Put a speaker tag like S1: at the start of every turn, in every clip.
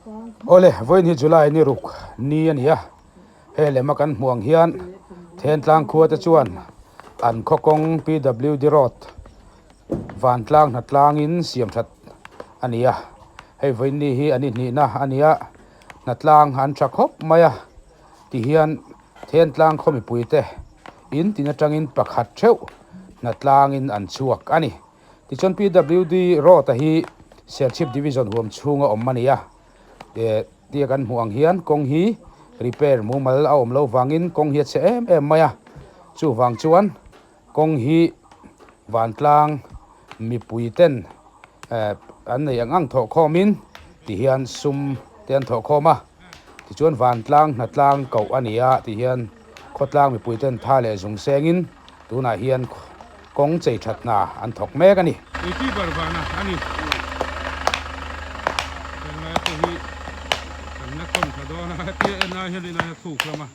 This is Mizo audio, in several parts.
S1: Awle, vawiin hi July ni ruk ni a ni a, he lema kan hmuh ang hian Thentlang khua te chuan an khaw kawng PWD Road vantlang hnatlangin siam that a ni a, hei vawiin ni hi a ni hnihna a ni a, hnatlang an tha khawp mai a tihian Thentlang khaw mipuite in tin atangin pakhat theuh hnatlangin an chhuak a ni. Tichuan PWD road-a hi Serchhip Division huam chhunga awm a ni a, tia kan hmuh ang hian kawng hi repair mumal a awm lo vangin kawng hi a chhe em em mai a, chuvang chuan kawng hi vantlang mipui ten an nei ang ang thawhkhawmin tihian sum te an thawhkhawm a, tichuan vantlang hnatlang koh a ni a tihian khawtlang mipui ten tha leh zung sengin tunah hian kawng chei that hna an thawk mek a ni.
S2: Youtuber vana a ni. Heng lai te hi kan la tawn tha dawn a, hetia en lai hian rinai a thuk hlawm a.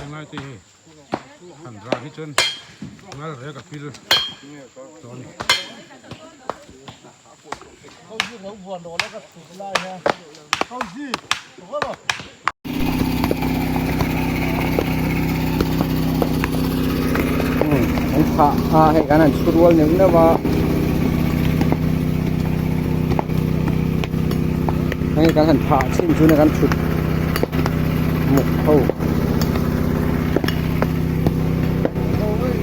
S2: Heng lai te hi han rah hi chuan ngal rek a pil tawh a ni.
S3: An phah a hei kan han chhu rual neuh neuh a hei kan han phah chhin chu kan thut muk ho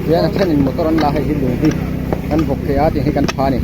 S3: hian a thenin motor an la hei hi lung hi kan bawk thei a tiang hi kan phah a ni.